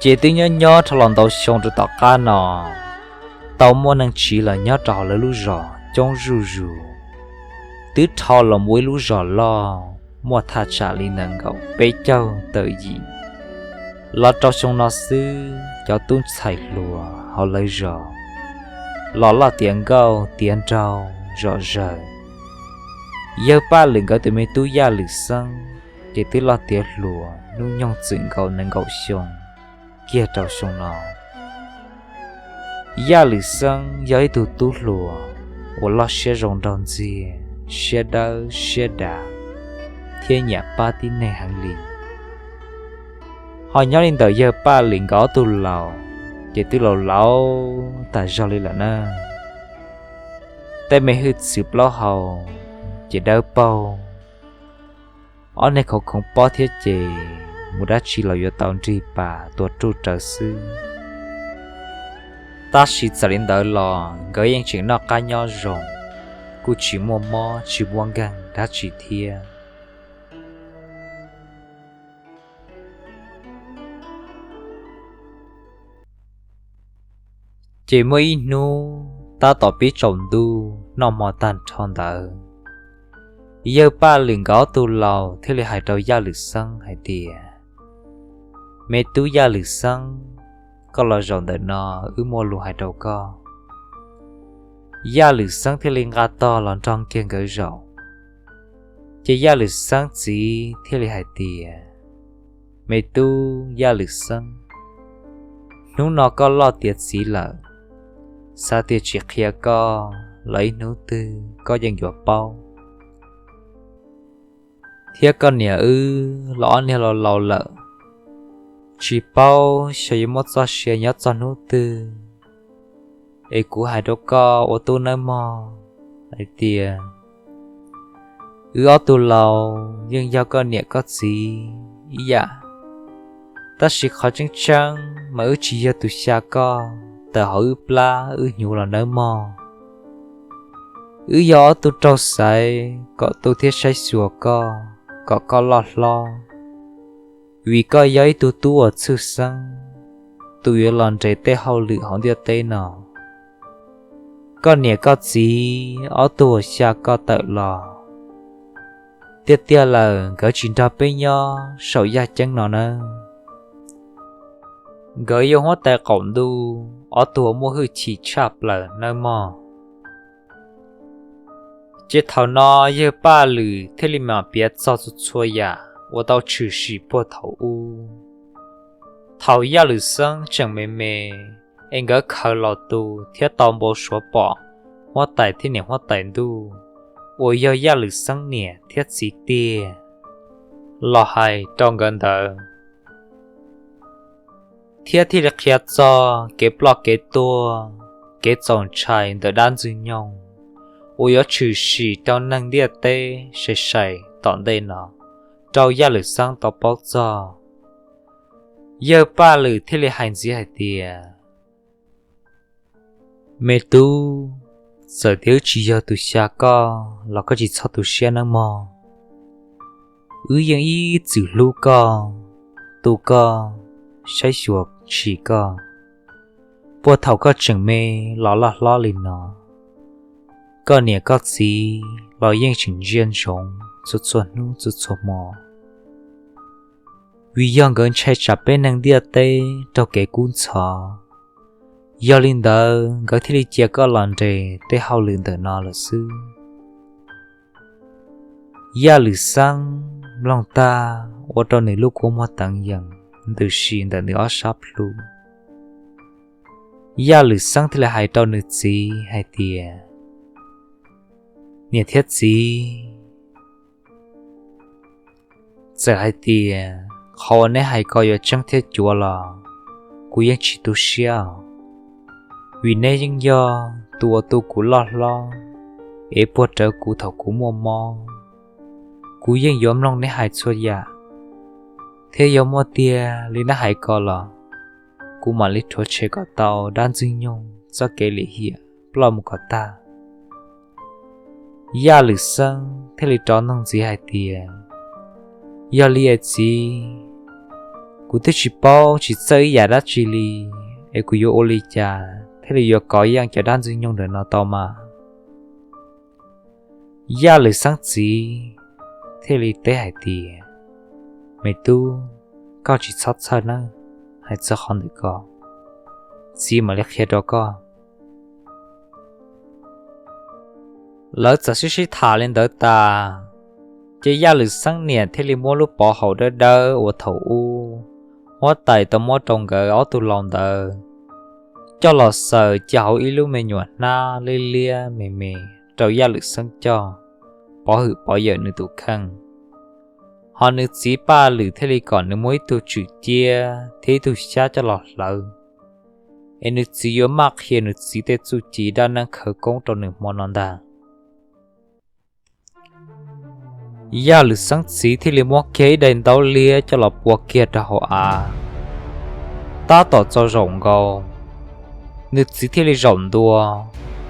Ces twb nyob nyob rau los ntau xyoo rau tom qab no, tau muaj neeg tsiv los nyob rau hauv lawv lub zos coob zuj zus, twb dhau los mus ib lub zos loj muaj thaj tsam li nees nkaum peb caug tawm yim. Los rau xyoo no xwb, cov tub ntxhais hluas hauv lawv zos los loj tiav nkauj tiav nraug zom zaws. Yawg Paj Lwm nkawd tus me tub Yaj Lwm Xeeb ces twb loj tiav hluas hnub nyoog txwm nkaus nees nkaum xyoo kiag rau xyoo no. Yaj Lwm Xeeb yog ib tug tub hluas uas loj siab zoo nraug ntxiag, siab dawb siab dav, thiab nyiam pab tib neeg heev li. Ho nyob li ntawm Yawg Paj Lwm nkawd ob tug laus ces twb laus laus tas zog li lawm na. Tej me hwj txwv plaub hau ces dawb paug, ob neeg khoov khoov pob thiab ces mus dab tsi los yuav tau nrig pas tua ruj raws xwb. Tab sis txawm li ntawd los nkawd yeej tseem noj qab nyob zoo, kuj tsis muaj mob tsis muaj nkeeg dab tsi thiab. Ces muaj ib hnub tab tom pib tsaus ntuj noj hmo tag nrho ntawd, Yawg Paj Lwm nkawd ob tug laus thiaj li hais rau Yaj Lwm Xeeb hais tias, Me tub Yaj Lwm Xeeb, koj los zaum ntawm no, wb muaj lus hais rau koj. Yaj Lwm Xeeb thiaj li nqa tog los nrog kiag nkawd zaum. Ces Yaj Lwm Xeeb txiv thiaj li hais tias, Me tub Yaj Lwm Xeeb, hnub no koj loj tiav txiv lawm, xav tias tsis qhia koj los ib hnub twg koj yeej yuav paub. Thiab koj niam wb los ob niag laus laus lawm, tsis paub xyov yuav muaj txoj sia nyob txog hnub twg. Es kuv hais rau koj ua tub nawb mog, hais tias wb ob tug laus yeej yog koj niam koj txiv ib yam, tab sis qhov tseeb tseeb mas wb tsis yog tus xya koj tawm hauv wb plab wb hnyuv los nawb mog. Wb yog ob tug raug xaiv kom tu thiab saib xyuas koj kom koj loj hlob, vim koj yog ib tug tub uas tshwj xeeb, tus yuav los nres tej hauj lwm hauv ntiaj teb no. Koj niam koj txiv ob tug uas xya koj tawm los, tiag tiag lawm nkawd tsis nrog peb nyob saum yaj ceeb no nawb. Nkawd yog huab tais qaum ntuj ob tug uas muaj hwj chim tshaj plaws nawb mog. Ces thaum no Yawg Paj Lwm thiaj li mam piav txog txhua txhua yam uas tau tshwm sim puag thaum ub. Thaum Yaj Lwm Xeeb tseem me me, es nkawd khaws los tu thiab tau npau suav pom huab tais thiab niam huab tais ntuj, uas yog Yaj Lwm Xeeb niam thiab txiv tiag, los hais rau nkawd ntawd, thiab thiaj li qhia txog kev ploj kev tuag, kev txaus ntshai ntawm dab Ntxwg Nyoog uas yuav tshwm sim rau neeg ntiaj teb sai sai tom ntej no rau Yaj Lwm Xeeb tau paub txog. Yawg Paj Lwm thiaj li hais ntxiv hais tias, Me tub, txawm tias wb tsis yog tus xya koj los koj tsis txhob tu siab nawb mog. Wb yeej ib txwm hlub koj, tu koj, saib xyuas tshis koj, puag thaum koj tseem me los loj hlob li no. Koj niam koj txiv los yeej tseem ntsia ntsoov txhua txhua hnub txhua txhua hmo, vim yog nkawd ntshai tsam peb neeg ntiaj teb raug kev kub ntxhov. Yog li ntawd nkawd thiaj li cia koj los nres tej hauj lwm ntawm no lawm xwb. Yaj Lwm Xeeb mloog tag ua rau nws lub kua muag teev yees ntws si ntawm nws ob sab plhu. Yaj Lwm Xeeb thiaj li hais rau nws txiv hais tias, Niam thiab txiv, txawm hais tias qhov uas neb hais ko yuav tseeb thiab cuav los kuv yeej tsis tu siab, vim neb yeej yog tus uas tu kuv loj hlob, es puag rawv kuv thaum kuv muaj mob. Kuv yeej yuav mloog neb hais txhua yam, thiab yog muaj tiag li neb hais ko los kuv mam li rhuav tshem kom tau dab Ntxwg Nyoog txoj kev lim hiam ploj mus kom tag. Yaj Lwm Xeeb thiaj li rov nug ntxiv hais tias, Yog li es txiv, Kuv twb tsis paub tsis txawj ib yam dab tsi li, es kuv yuav ua li cas thiaj li yuav kov yeej cov dab ntxwg nyoog ntawm no tau mas? Yaj Lwm Xeeb txiv thiaj li teb hais tias, Me tub, koj tsis txhob txhawj nawb, hais txog qhov ntawm ko, txiv mam li qhia rau koj. Lawv txawm sib sib tham li ntawd tas, ces Yaj Lwm Xeeb niam thiaj li muab lub pov haum dawb dawb uas thaum ub huab tais tau muab rau nkawd ob tug laus ntawd coj los xaws cia hauv ib lub me nyuam hnab liab liab me me rau Yaj Lwm Xeeb coj pov hwm pov yawm nws tus kheej. Ho nws txiv Paj Lwm thiaj li kom nws muab ib tug tswm ciab thiab ib tug xyab coj los hlawv, es nws txiv yuav maj qhia nws txiv tej txuj ci dab neeb khawv koob rau nws hmo no ntag. Yaj Lwm Xeeb txiv thiaj li muab kiag ib daim ntaub liab coj los pua kiag rau hauv av. Tab tom txaus zaum nkaus, nws txiv thiaj li zaum ntua,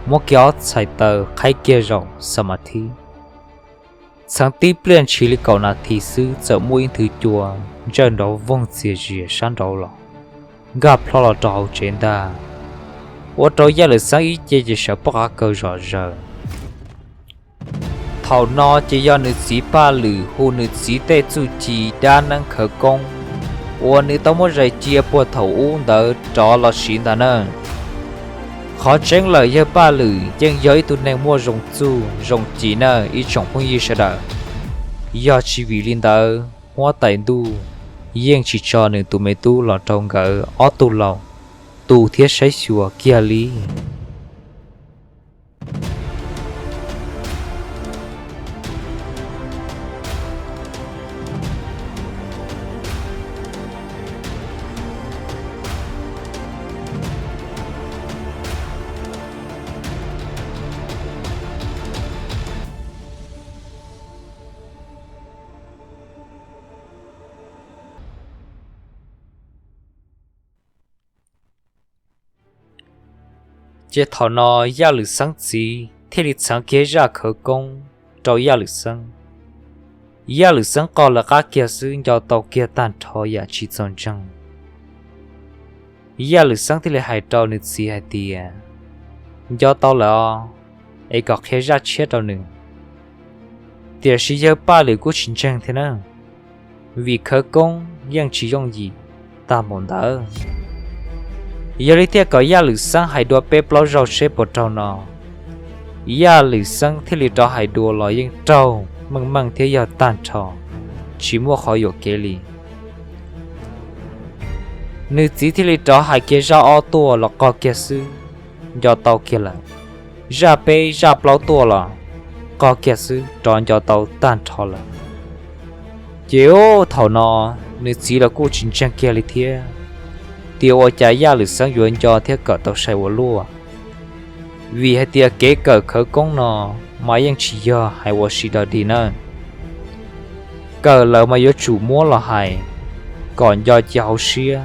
muab kiag ob txhais taw qhaib kiag zaum xa ma thib. Txheev tib pliag ntshis li kaum nas this xwb txawm muaj ib nthwv cua ntsawj nrov voog txias zias sab nraud los, nkag plho los rau hauv tsev ntag, ua rau Yaj Lwm Xeeb ib ce ces sawv pob qa kaw zom zaws. Thaum no ces yog nws txiv Paj Lwm hu nws txiv tej txuj ci dab neeb khawv koob uas nws tau muab zais cia puag thaum ub ntawd rov los siv ntag na. Qhov tseeb lawm yawg Paj Lwm yeej yog ib tug neeg muaj zoo txuj zoo ci na ib tsoom phooj ywg sawv daws. Yog tsis vim li ntawd huab tais ntuj yeej tsis tso nws tus me tub los rau nkawd ob tug laus tu thiab saib xyuas kiag li. Ces thaum no Yaj Lwm Xeeb txiv thiaj li txheev kiag zaj khawv koob rau Yaj Lwm Xeeb. Yaj Lwm Xeeb qog lawv qab kiag xwb nco tau kiag tag nrho yam tsis txaus ntseeg. Yaj Lwm Xeeb thiaj li hais rau nws txiv hais tias, Nco tau lawm os, es kom qhia zaj tshiab rau nws. Tiam sis yawg Paj Lwm kuj tsis ntseeg thiab na, vim khawv koob yeej tsis yooj yim tag npaum ntawd. Yog li thiaj kom Yaj Lwm Xeeb hais dua peb plaub zaug seb puas raug no. Yaj Lwm Xeeb thiaj li rov hais dua los yeej raug meej meej thiab yog tag nrho, tsis muaj qhov yuam kev li. Nws txiv thiaj li rov hais kiag zaj ob tuaj los qog kiag xwb, nco tau kiag lawm. Zaj peb zaj plaub tuaj los qog kiag xwb rov nco tau tag nrho lawm. Ces thaum no nws txiv los kuj tsis ntseeg kiag li thiab, tias ua cas Yaj Lwm Xeeb yuav nco thiab kawm tau sai ua luaj. Vim hais tias kev kawm khawv koob no mas yeej tsis yog hais ua si dog dig na. Kawm lawm mas yuav tsum muab los hais kom nco cia hauv siab,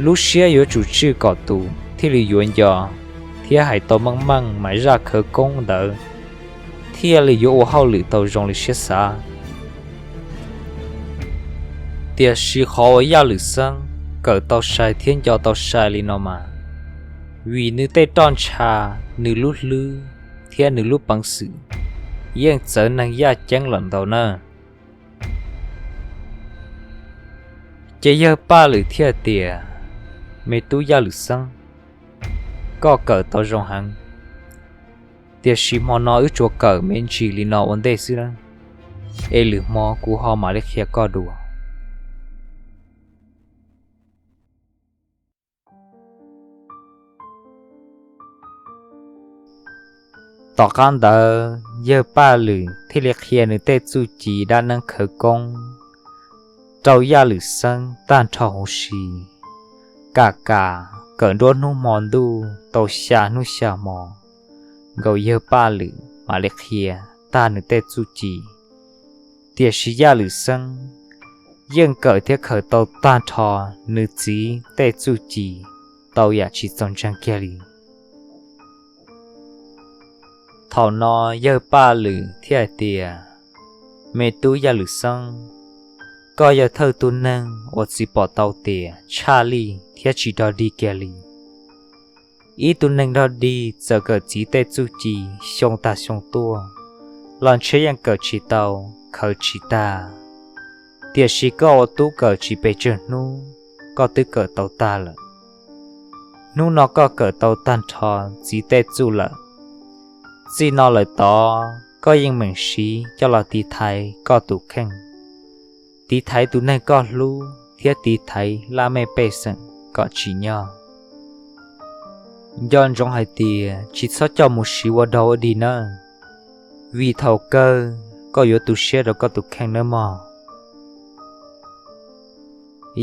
lub siab yuav tsum tswj kom tus thiaj li yuav nco thiab hais tau meej meej mas zaj khawv koob ntawd thiaj li yuav ua hauj lwm tau zoo li siab xav. Tiam sis qhov uas Yaj Lwm Xeeb kawm tau sai thiab nco tau sai li no mas, vim nws tej roj ntsha, nws lub hlwb thiab nws lub peev xwm yeej txawv neeg yaj ceeb lawm ntau na. Ces yawg Paj Lwm thiaj tias, Me tub Yaj Lwm Xeeb, koj kawm tau zoo heev, tiam sis hmo no wb tsuas kawm me ntsis li no ua ntej xwb nawb, es lwm hmo kuv ho mam li qhia koj dua. Tom qab ntawd yawg Paj Lwm thiaj li qhia nws tej txuj ci dab neeb khawv koob rau Yaj Lwm Xeeb tag nrho huv si. Kam kam kawm nruab hnub hmo ntuj tau xya hnub xya hmo nkaus yawg Paj Lwm mam li qhia tag nws tej txuj ci. Tiam sis Yaj Lwm Xeeb yeej kawm thiab khaws tau tag nrho nws txiv tej txuj ci tau yam tsis txaus ntseeg kiag li. Thaum no yawg Paj Lwm thiaj hais tias, Me tub Yaj Lwm Xeeb, Koj yog thawj tug neeg uas txiv pom tau tias tshaj lij thiab tsis dog dig kiag li. Ib tug neeg dog dig txawm kawm txiv tej txuj ci xyoo tag xyoo tuaj los ntshe yeej kawm tsis tau, khaws tsis tag. Tiam sis koj ua tub kawm tsis pes tsawg hnub, koj twb kawm tau tag lawm. Hnub no koj kawm tau tag nrho txiv tej txuj lawm. Txij no lawm tod koj yeej meem siv coj los tiv thaiv koj tus kheej, tiv thaiv tus neeg koj hlub thiab tiv thaiv laj mej pej xeem kom tsim nyog. Nco ntsoov hais tias tsis txhob coj mus siv ua dog ua dig nawb, vim thaum kawg koj yuav tu siab rau koj tus kheej nawb mog.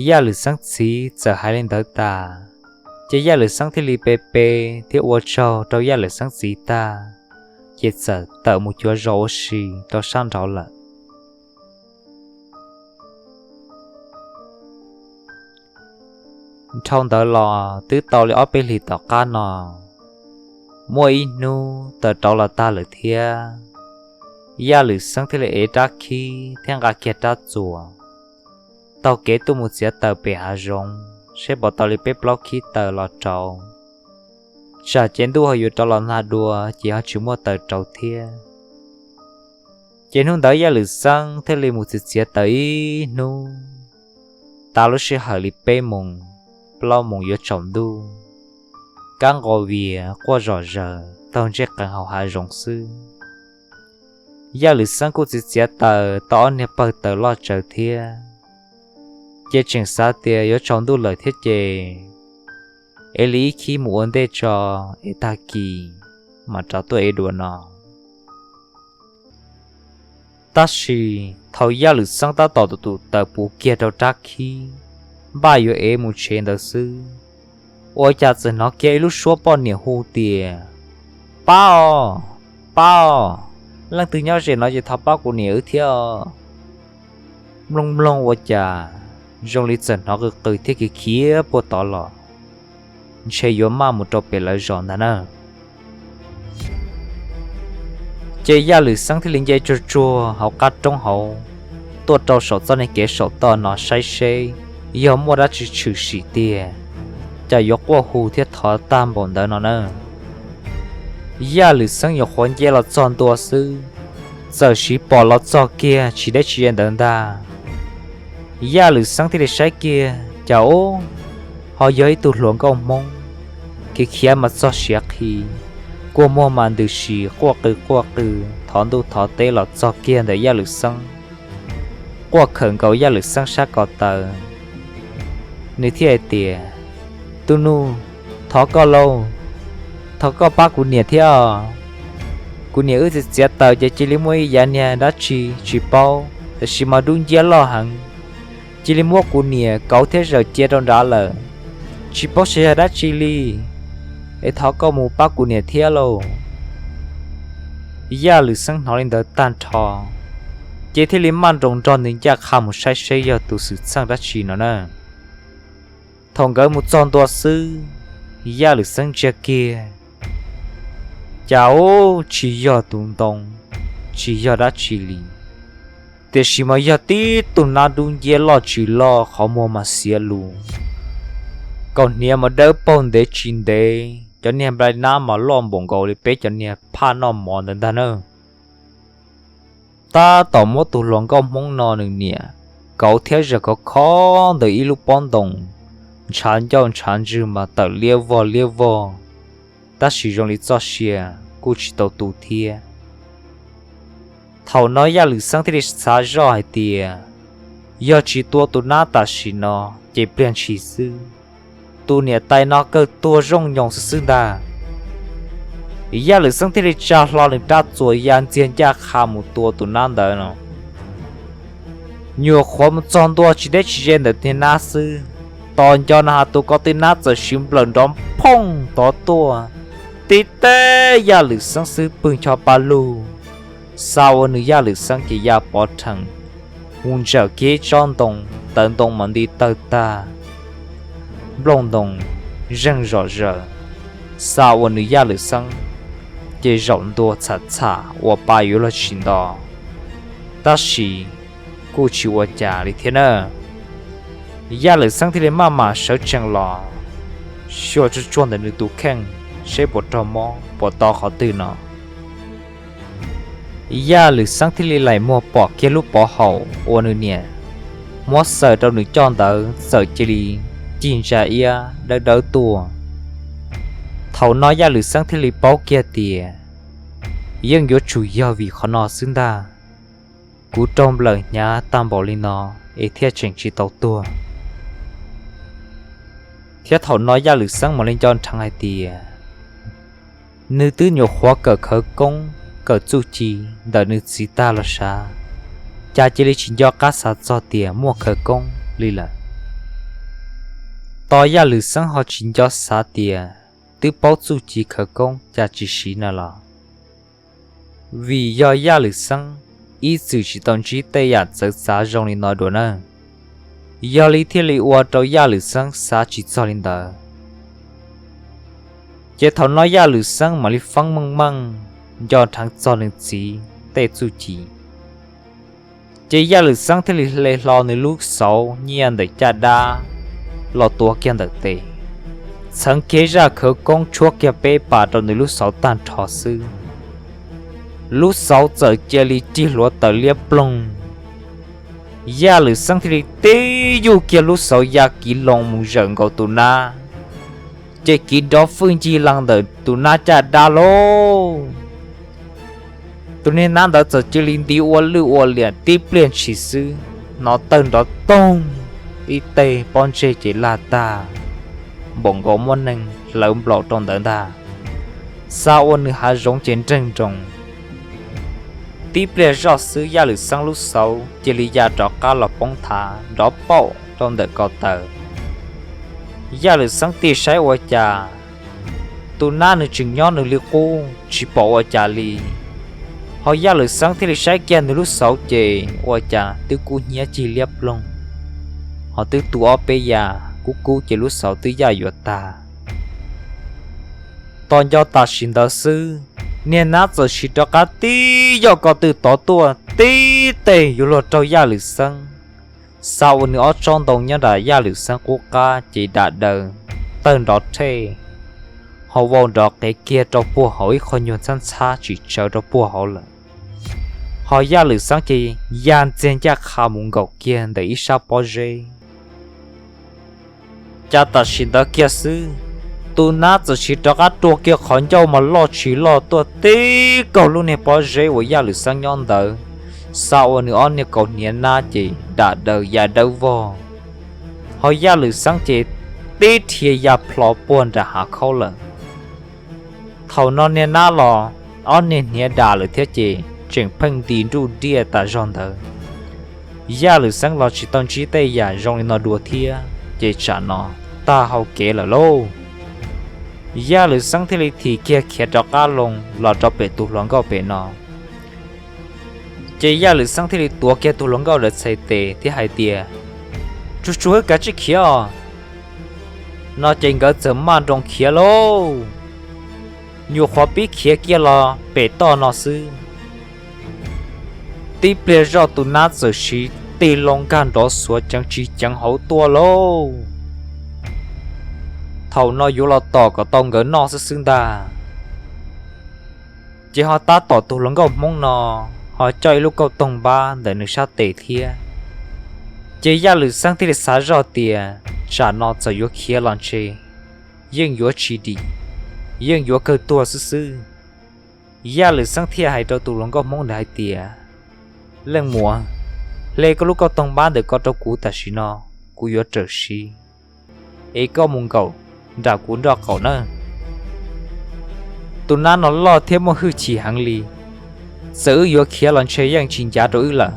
Yaj Lwm Xeeb txiv txawm hais li ntawd tas, ces Yaj Lwm Xeeb thiaj li pe pe thiab ua tsaug rau Yaj Lwm Xeeb txiv tag, ces txawm tawm mus cuav zos ua si rau sab nraud lawm. Dhau ntawd los twb tau li ob peb hlis tom qab no, muaj ib hnub tawm rauv los tag lawm thiab, Yaj Lwm Xeeb thiaj li ev rab khib thiab nqa kiag rab txuas taug kev tuaj mus txiav taws pem hav zoov seb puas tau li peb plaub khib taws los rauv, tsam ces ntuj ho yuav rov los nag dua ces ho tsis muaj taws rauv thiab. Ces hnub ntawd Yaj Lwm Xeeb thiaj li mus txiav txiav taws ib hnub, tas lub sij hawm li peb moos plaub moos yuav tsaus ntuj, kab nqos vias quaj zom zaws taug ntsej qees hauv hav zoov xwb. Yaj Lwm Xeeb kuj txiav txiav taws tau ob niag pawg taws loj tsawv thiab, ces tseem xav tias yuav tsaus ntuj lawm thiab ces ev li ib khib mus ua ntej tso, es tag kis mam rov tuaj ev dua no. Tab sis thaum Yaj Lwm Xeeb tab tom tus taws puv kiag rau rab khib, npaj yuav ev mus tsev ntawd xwb, ua cas txawm hnov kiag ib lub suab poj niam hu tias, Pab os, pab os, leej twg nyob ze no ces thov pab kuv niam wb thiab. Mloog mloog ua cas zoo li txawm hnov qw qw thiab khiav khiav puag tod los, ntshe yuav maj mus rau pem lawv zos ntag na. Ces Yaj Lwm Xeeb thiaj li nce tsuag tsuag hauv qab roob hauv, tuaj rau saum txoj niag kev saum toj no saib seb yog muaj dab tsi tshwm sim tiag, cas yuav quaj hu thiab thov tag npaum ntawd no na. Yaj Lwm Xeeb nyuam qhuav nce los txog ntua xwb, txawm siv pom los txog kiag tsis deb tsis ze ntawd ntag. Yaj Lwm Xeeb thiaj li saib kiag, cas ub, ho yog ib tug hluas nkauj Hmoob, khiav khiav mas txog siav qhi, kua muag mas ntws si quaj qw quaj qw thov ntuj thov teb los txog kiag ntawm Yaj Lwm Xeeb, quaj khawm nkaus Yaj Lwm Xeeb sab ko taw. Nws thiaj hais tias, Tus nus, thov koj lauj, thov koj pab kuv niam thiab os. Kuv niam wb txiav txiav taws ces cia li muaj ib yav niag dab tsi tsis paub, tab sis mas dub nciab loj heev, cia li muab kuv niam kauv thiab zawm cia rau nrad lawm, tsis paub xyov yog dab tsi li, es thov koj mus pab kuv niam thiab lauj. Yaj Lwm Xeeb hnov li ntawd tag nrho, ces thiaj li maj nroos nrog nws ncaj qha mus saib seb yog tus xwm txheej dab tsi no na. Thaum nkawd mus txog ntua xwb, Yaj Lwm Xeeb ntsia kiag, cas ub, tsis yog tus ntoo, tsis yog dab tsi li, tiam sis mas yog tib tug nab dub nciab loj tsis loj, qhov muag mas xiav lus, kaus hniav mas dawb paug ntev tsis ntev, cov niag nplai nab mas loj npaum nkaus li peb cov niag phaj noj mov ntawd ntag na. Tab tom muab tus hluas nkauj Hmoob no nws niam kauv thiab zawm khov kho ntawm ib lub pob ntoo, ntshav ncauj ntshav ntswg mas tawm liab vog liab vog, tab sis zoo li txoj sia kuj tsis tau tu thiab. Thaum no Yaj Lwm Xeeb thiaj li xav zoj hais tias, yog tsis tua tus nab tam sim no, ces pliag ntshis xwb, tus niam tais no kawg tuag zoo nyoos xwb xwb ntag. Yaj Lwm Xeeb thiaj li tsa hlo nws rab txuas ya ntxiag ncaj qha mus tua tus nab ntawd no. Nyuam qhuav mus txog ntua tsis deb tsis ze ntawm tiag nab xwb, tos nco no has tus ko tw nab txawm siv nplawm nrov phooj tod tuaj, tib teb Yaj Lwm Xeeb xwb pw ncho pa lug, xa ua nws Yaj Lwm Xeeb ces ya pov rhees, mus ntsawm kiag ib tsob ntoo, tawv ntoo mas nti tawg tag, nplooj ntoo zeeg zom zaws, xa ua nws Yaj Lwm Xeeb ces zaum ntua txham txham ua pa yuav luag tsis nto. Tab sis kuj tsis ua cas li thiab na. Yaj Lwm Xeeb thiaj li maj mam sawv tsees los, xyuas tsuag tsuag ntawm nws tus kheej seb puas raug mob puas to qhov twg no. Yaj Lwm Xeeb thiaj li laim muag pom kiag lub pov haum uas nws niam muab xaws rau nws coj ntawd txawm cia li cig ntsa iab dawb dawb tuaj. Thaum no Yaj Lwm Xeeb thiaj li paub kiag tias yeej yuav tsum yog vim qhov no xwb ntag. Kuv raug nplawm hnyav tag npaum li no es thiaj tseem tsis tau tuag. Thiab thaum no Yaj Lwm Xeeb mam li nco nrheev hais tias nws twb nyuam qhuav kawm khawv koob kawm txuj ci ntawm nws txiv tag los sav, cas cia li tsis nco qab xav txog tias muaj khawv koob li lawm. Tos Yaj Lwm Xeeb ho tsis nco xav tias twb paub txuj ci khawv koob cas tsis siv na los, vim yog Yaj Lwm Xeeb ib txwm tsis tau ntsib tej yam txawv txav zoo li no dua na, yog li thiaj li ua rau Yaj Lwm Xeeb xav tsis txog li ntawd. Ces thaum no Yaj Lwm Xeeb mam li feeb meej meej nco nrheev txog nws txiv tej txuj ci. Ces Yaj Lwm Xeeb thiaj li hle hlo nws lub xauv nyiaj ntawm caj dab los tuav kiag ntawm tes, txheev kiag zaj khawv koob tshuab kiag peb pas rau nws lub xauv tag nrho xwb, lub xauv txawm cia li cig hluav taws liab ploog. Yaj Lwm Xeeb thiaj li tib yuj kiag lub xauv ya kiv loo mus zawm nkaus tus nab, ces kiv nrov fwj ncig lees ntawm tus nab caj dab lauj. Tus niag nab ntawd txawm cia li nti ua lwj ua liam tib pliag ntshis xwb, hnov tawg nrov toog, ib teg pob ntseg ces laj tag npaum nkaus muaj neeg hlawv nplaum rau ntawd ntag. Xav ua nws hav zoov ces nreeg nroos. Tib pliag zoj xwb Yaj Lwm Xeeb lub xauv cia li ya rov qab los poob thav nrov paum rau ntawm ko taw. Yaj Lwm Xeeb tig saib ua cas tus nab nws tseem nyob nws li qub tsis pom ua cas li. Ho Yaj Lwm Xeeb thiaj li saib kiag nws lub xauv ces ua cas twb kub hnyiab cig liab ploog, ho twb tu ob peb yam kub kub ces lub xauv twb yaj yuav tag. Tos nco tam sim ntawd xwb, niag nab txawm siv rov qab tib yoj ko tw tod tuaj tib teg yuav luag raug Yaj Lwm Xeeb. Xav ua nws ob tsob ntoo nyob nram Yaj Lwm Xeeb qub qab ces dam daws tawg nrov rhej, ho vau nrov qev kiag rau puag hauv ib qho nyuag ntxhab ntxhab tsis tsawv rau puag hauv lawm. Ho Yaj Lwm Xeeb ces ya ntxiag ncaj qha mus nkaum kiag ntawm ib sab pob zeb. Cas tam sim ntawd kiag xwb, tus nab txawm siv rov qab rua kiag qhov ncauj mas loj tsis loj tuaj tib kaug lub niag pob zeb uas Yaj Lwm Xeeb nyob ntawd. Xav ua nws ob niag kaus hniav nab ces dam daws ya dawb vog, ho Yaj Lwm Xeeb ces tib rhia ya plho puag nram hav khaub lawm. Thaum no niag nab los ob niag hniav dam lawm thiab ces tseem pheej nti nruj diaj tas zog ntawd. Yaj Lwm Xeeb los tsis tau ntsib tej yam zoo li no dua thiab ces tsam no tag hau kev lawm lauj. Yaj Lwm Xeeb thiaj li thim kiag khiav rov qab loo los rau pem tus hluas nkauj pem no. Ces Yaj Lwm Xeeb thiaj li tuav kiag tus hluas nkauj ntawd txhais tes thiab hais tias, Tsuag tsuag wb kav tsij khiav os. No ces nkawd txawm maj nroos khiav lauj. Nyuam qhuav pib khiav kiag los pem toj no xwb, tib pliag zoj tus nab txawm siv tig loo nkag nrov xuav ceev tsis ceev hauv tuaj lauj. Thaum no yuav los tom kom tau nkawd noj xwb xwb ntag. Ces ho tab tom tus hluas nkauj Hmoob no ho coj ib lub kauj toog npab ntawm nws sab tes thiab. Ces Yaj Lwm Xeeb thiaj li xav zoj tias tsam no txawm yuav khiav los ntshe yeej yuav tsis dim, yeej yuav kawg tuag xwb xwb. Yaj Lwm Xeeb thiaj hais rau tus hluas nkauj Hmoob ntawd hais tias, Leej muam, hle koj lub kauj toog npab ntawm ko rau kuv tam sim no, kuv yuav rawm siv, es koj mus nkaum nram kuv nraub qaum nawb. Tus nab no loj thiab muaj hwj chim heev li, txawm wb yuav khiav los ntshe yeej tsis ncav rau wb lawm.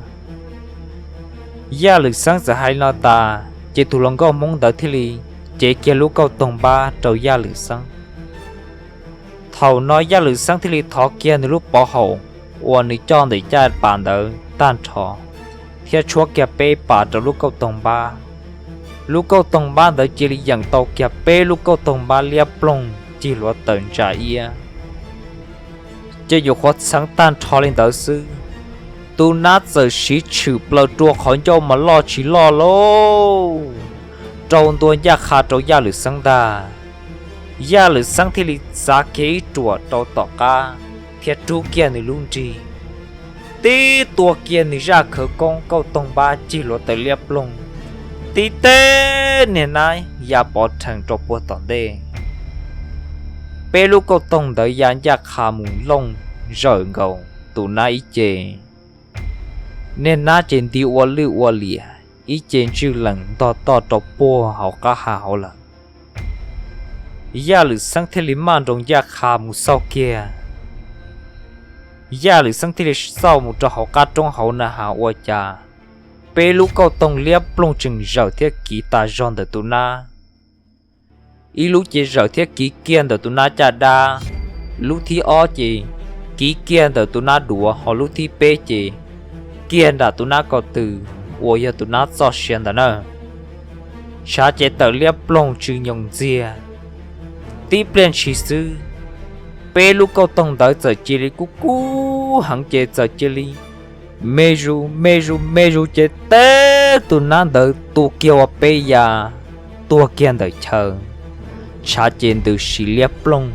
Yaj Lwm Xeeb txawm hais li no tas ces tus hluas nkauj Hmoob ntawd thiaj li cev kiag lub kauj toog npab rau Yaj Lwm Xeeb. Thaum no Yaj Lwm Xeeb thiaj li thov kiag nws lub pov haum uas nws coj ntawm caj pas ntawd tag nrho, thiab tshuab kiag peb pas rau lub kauj toog npab. Lub kauj toog npab ntawd cia li yeem tau kiag peb lub kauj toog npab liab ploog cig hluav taws ntsa iab. Ces nyuam qhuav txheev tag nrho li ntawd xwb, Tus nab txawm siv tshwm plaws rua qhov ncauj mas loj tsis loj lauj, rau ntua ncaj qha rau Yaj Lwm Xeeb ntag. Yaj Lwm Xeeb thiaj li txav kiag ib ruam rau tom qab thiab rub kiag nws lub nrig, tib tua kiag nws zaj khawv koob kauj toog npab cig hluav taws liab ploog, tib teb niag nab ya pov rhees rau puag tom ntej. Peb lub kauj toog ntawd ya ncaj qha mus looj zawm nkaus tus nab ib ce. Niag nab ces nti ua lwj ua liam, ib ce ntswj lees ntog toj rau puag hauv qab ha hauv lawm. Yaj Lwm Xeeb thiaj li maj nroos ncaj qha mus xauj kiag. Yaj Lwm Xeeb thiaj li xauj mus rau hauv qab roob hauv na has ua cas peb lub kauj toog liab ploog tseem zawm thiab kiv tas zog ntawm tus nab. Ib lub ces zawm thiab kiv kiag ntawm tus nab caj dab, lub thib ob ces kiv kiag ntawm tus nab duav, ho lub thib peb ces kiag nram tus nab ko tw uas yog tus nab txoj sia ntawd na. Tshav ces tawm liab ploog tsw nyoos ntxiag. Tib pliag ntshis xwb, peb lub kauj toog ntawd txawm cia li kub kub heev ces txawm cia li me zus me zus me zus ces teb tus nab ntawd tu kiag ua peb ya tuag kiag ntawm chaw. Tshav ces ntws si liab ploog.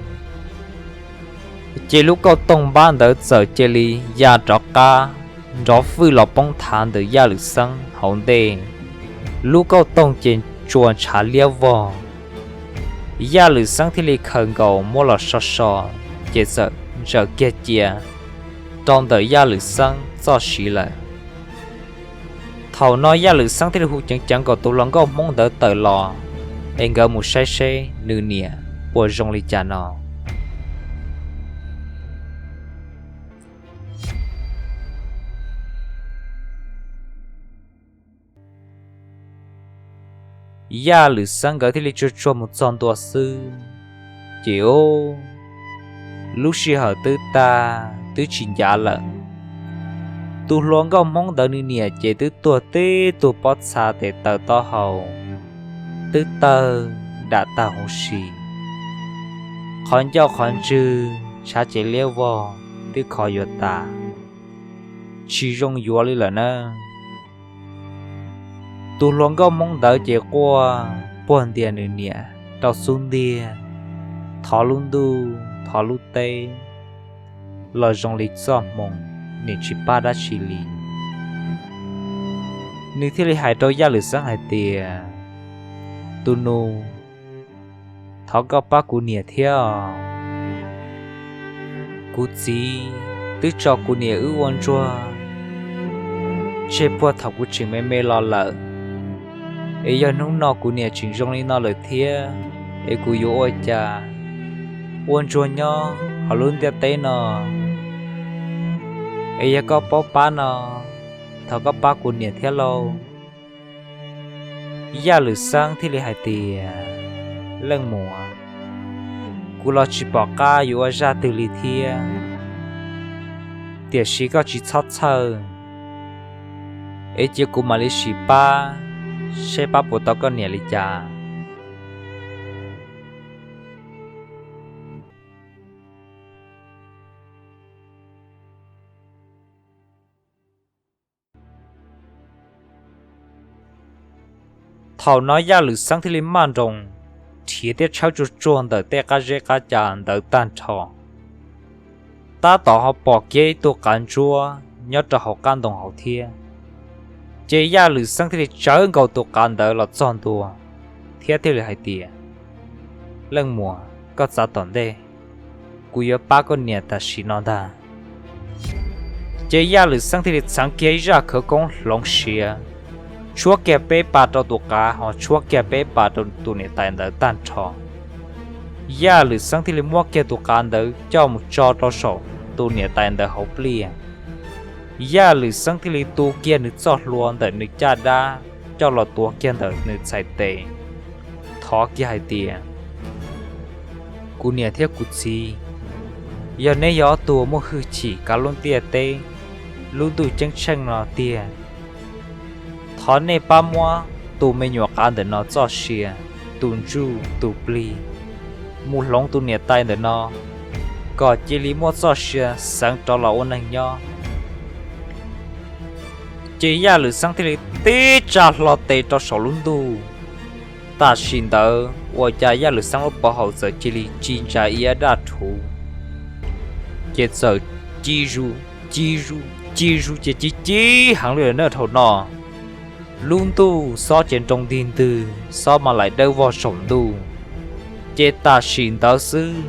Ces lub kauj toog npab ntawd txawm cia li ya rov qab nrov fwj los poob thav ntawm Yaj Lwm Xeeb hauv ntej. Lub kauj toog ces tsuas ntshav liab vog. Yaj Lwm Xeeb thiaj li khaws nkaus muab los so so, ces txawm ntsaws kiag cia rau ntawm Yaj Lwm Xeeb txoj siv lawm. Thaum no Yaj Lwm Xeeb thiaj li hu ceev ceev nkaus tus hluas nkauj Hmoob ntawd tawm los, es nkawd mus saib seb nws niam puas zoo li cas no. Yaj Lwm Xeeb nkawd thiaj li tsuag tsuag mus txog ntua xwb, ces lub sij hawm twb tag twb tsis ncav lawm. Tus hluas nkauj Hmoob ntawd nws niam ces twb tuag tib tug pob txha tes taw taub hau, twb tawg dam tag huv si. Qhov ncauj qhov ntswg tshav ces liab vog twb khov yuav tas, tsis zoo yuav li lawm na. Tus hluas nkauj Hmoob ntawd ces quaj puag ntias nws niam rau xub ntiag, thov lub ntuj thov lub teb los zoo li txoj hmoo, niam tsis pab dab tsi li. Nws thiaj li hais rau Yaj Lwm Xeeb hais tias, tus nus, thov koj pab kuv niam thiab os. Kuv txiv twb tso kuv niam wb ua ntsuag tseg puag thaum kuv tseem me me los lawm, es yog hnub no kuv niam tseem zoo li no lawm thiab, es kuv yuav ua cas ua ntsuag nyob hauv lub ntiaj teb no? Es yog koj paub pab no, thov koj pab kuv niam thiab lauj. Yaj Lwm Xeeb thiaj li hais tias, leej muam, kuv los tsis pom qab yuav ua zaj twg li thiab, tiam sis koj tsis txhob txhawj, es cia kuv mam li sim pab seb pab puas tau koj niam li cas. Thaum no Yaj Lwm Xeeb thiaj li maj nroos nrhiav thiab tshawb tsuag tsuag ntawm tej qab zeb qab ca ntawd tag nrho, tab tom ho pom kiag ib tug qav ntsuab nyob rau hauv qab ntoo hauv thiab. Ces Yaj Lwm Xeeb thiaj li tsawv nkaus tus qav ntawd los txog ntua thiab thiaj li hais tias, leej muam, koj txav tom ntej, kuv yuav pab koj niam tam sim no ntag. Ces Yaj Lwm Xeeb thiaj li txheev kiag ib zaj khawv koob hloov siav, tshuab kiag peb pas rau tus qav ho tshuab kiag peb pas rau tus niam tais ntawd tag nrho. Yaj Lwm Xeeb thiaj li muab kiag tus qav ntawd coj mus tso rau saum tus niam tais ntawd hauv pliaj. Yaj Lwm Xeeb thiaj li tu kiag nws txoj hlua ntawm nws caj dab coj los tuav kiag ntawm nws txhais tes, thov kiag hais tias, kuv niam thiab kuv txiv, yog neb yog ob tug muaj hwj chim kav lub ntiaj teb lub ntuj ceeb tsheej no tiag, thov nej pab muab tus me nyuam qav ntawm no txoj sia, tus ntsuj tus plig, mus hloov tus niam tais ntawm no kom cia li muaj txoj sia xeev rov los ua neeg nyob. Ces Yaj Lwm Xeeb thiaj li tib tsa hlo tes rau saum lub ntuj. Tam sim ntawd ua cas Yaj Lwm Xeeb lub pov haum txawm cia li ci ntsa iab daj rhuv, ces txawm ci zus, ci zus, ci zus ces ci ci heev li lawm na. Thaum no lub ntuj xob ces nroo ntig ntwg, xob mas laim dawb vog saum ntuj. Ces tam sim ntawd xwb,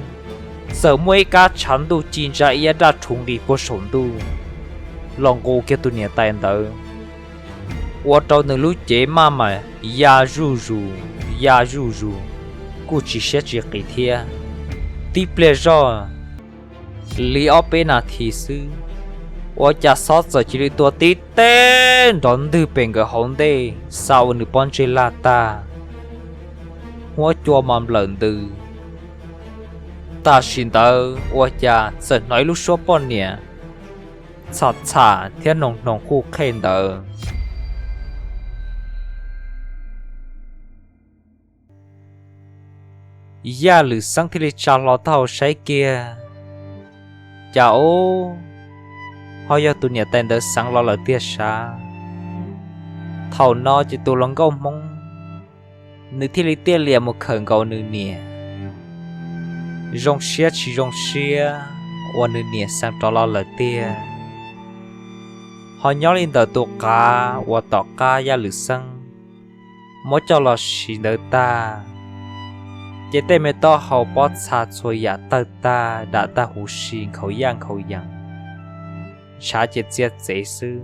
txawm muaj ib kab tshav ntuj ci ntsa iab daj rhuv nqis puag saum ntuj los nqus kiag tus niam tais ntawd, ua rau nws lub cev maj mam ya zuj zus, ya zuj zus, kuj tsis siab tsis qis thiab. Tib pliag zoj li ob peb nas this xwb, ua cas xob txawm cia li tua tib teg nrov ntwg pem nkawd hauv ntej, xa ua nws pob ntseg laj tag, huab cua mas nplawm ntws. Tam sim ntawd ua cas txawm hnov ib lub suab poj niam txham txham thiab hnoos hnoos quj qhej ntawd. Yaj Lwm Xeeb thiaj li tsa hlo taub hau saib kiag, cas ub, ho yog tus niam tais ntawd xeev los lawm tiag sav. Thaum no ces tus hluas nkauj Hmoob nws thiaj li tiaj lias mus khawm nkaus nws niam. Zoo siab tsis zoo siab uas nws niam xeev rov los lawm tiag. Ho nyob li ntawm tus qav uas tom qab Yaj Lwm Xeeb muab coj los siv ntawd tag, ces tej me taub hau pob txha txhua yam tawg tag dam tag huv si nkhaus yaj nkhaus yees, ntshav ces txia txev xwb.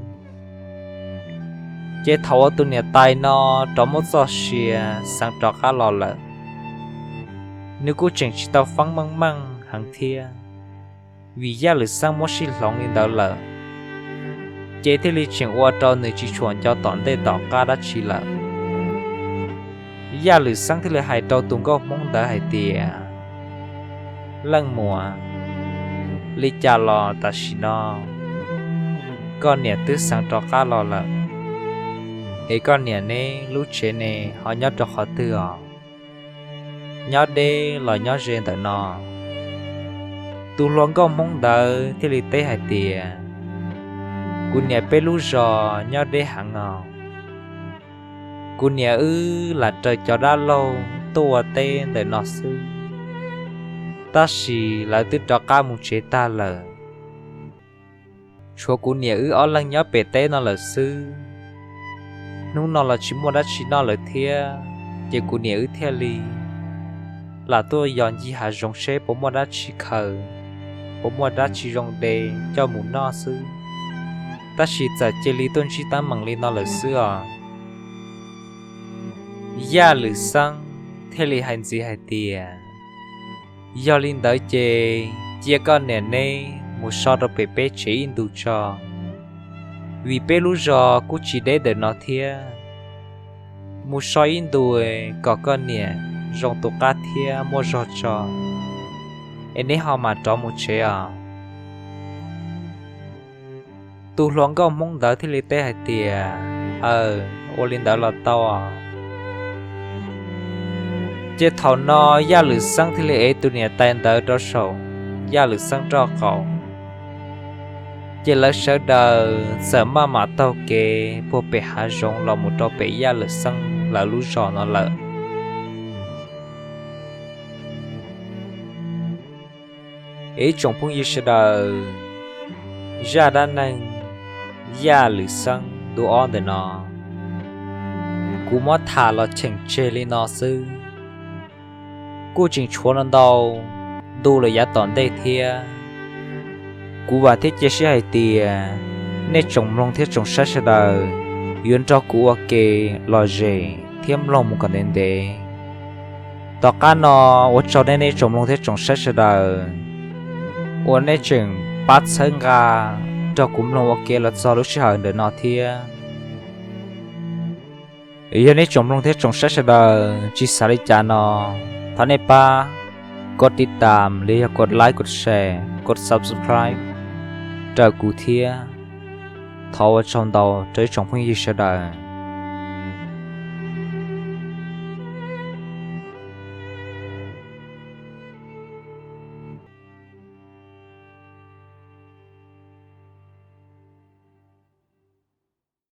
Ces thaum uas tus niam tais no rov muab txoj sia xeev rov qab los lawm, nws kuj tseem tsis tau feeb meej meej heev thiab, vim Yaj Lwm Xeeb muab sib hloov li ntawd lawm, ces thiaj li tseem ua rau nws tsis tshua nco tom ntej tom qab dab tsi lawm. Yaj Lwm Xeeb thiaj li hais rau tus nkauj Hmoob ntawd hais tias, Leej muam, li cas los tam sim no koj niam twb xeev rov qab los lawm, es koj niam neb lub tsev ne ho nyob rau qhov twg os? Nyob deb los nyob ze ntawm no? Tus hluas nkauj Hmoob ntawd thiaj li teb hais tias, Kuv niam peb lub zos nyob deb heev os. Kuv niam wb lam raws cov dab laug tuaj ua teb ntawm no xwb, tab sis lawv twb rov qab mus tsev tag lawm. Tshuav kuv niam wb ob leeg nyob pem teb no lawm xwb. Hnub no los tsis muaj dab tsi noj lawm thiab, ces kuv niam wb thiaj li lam tuaj yos ncig hav zoov seb puas muaj dab tsi khaws, puas muaj dab tsi zoo de coj mus noj xwb. Tab sis txawm cia li tuaj ntsib teeb meem li no lawm xwb os. Yaj Lwm Xeeb thiaj li hais ntxiv hais tias, Yog li ntawd ces cia koj niam neb mus so rau pem peb tsev ib ntus tso, vim peb lub zos kuj tsis deb ntawm no thiab. Mus so ib ntus kom koj niam zoo tus qab thiab muaj zog tso, es neb ho mam rov mus tsev os. Tus hluas nkauj Hmoob ntawd thiaj li teb hais tias, Aws, ua li ntawd los tau. Ces thaum no Yaj Lwm Xeeb thiaj li ev tus niam tais ntawd rau saum Yaj Lwm Xeeb nraub qaum, ces lawv sawv daws txawm maj mam taug kev puag pem hav zoov los mus rau pem Yaj Lwm Xeeb lawv lub zos no lawm. Ib tsoom phooj ywg sawv daws, zaj dab neeg Yaj Lwm Xeeb ntu ob ntawm no, kuv muab tham los cheem tseg li no xwb. Kuj tseem tshuav no ntau ntu lawm yav tom ntej thiab. Kuv vam thiab cia siab hais tias nej tsoom mloog thiab tsoom saib sawv daws yuav nrog kuv ua ke lom zem thiab mloog mus kom ntev ntev. Tom qab no ua tsaug nej nej tsoom mloog thiab tsoom saib sawv daws uas nej tseem pab txhawb nqa nrog kuv mloog ua ke los txog lub sij hawm ntawm no thiab. Yog nej tsoom mloog thiab tsoom saib sawv daws tsis xav li cas no, thov nej pab kov tiv tam los yog kov like, kov share, kov subscribe raws kuv thiab. Thov ua tsaug ntau rau ib tsoom phooj ywg sawv daws.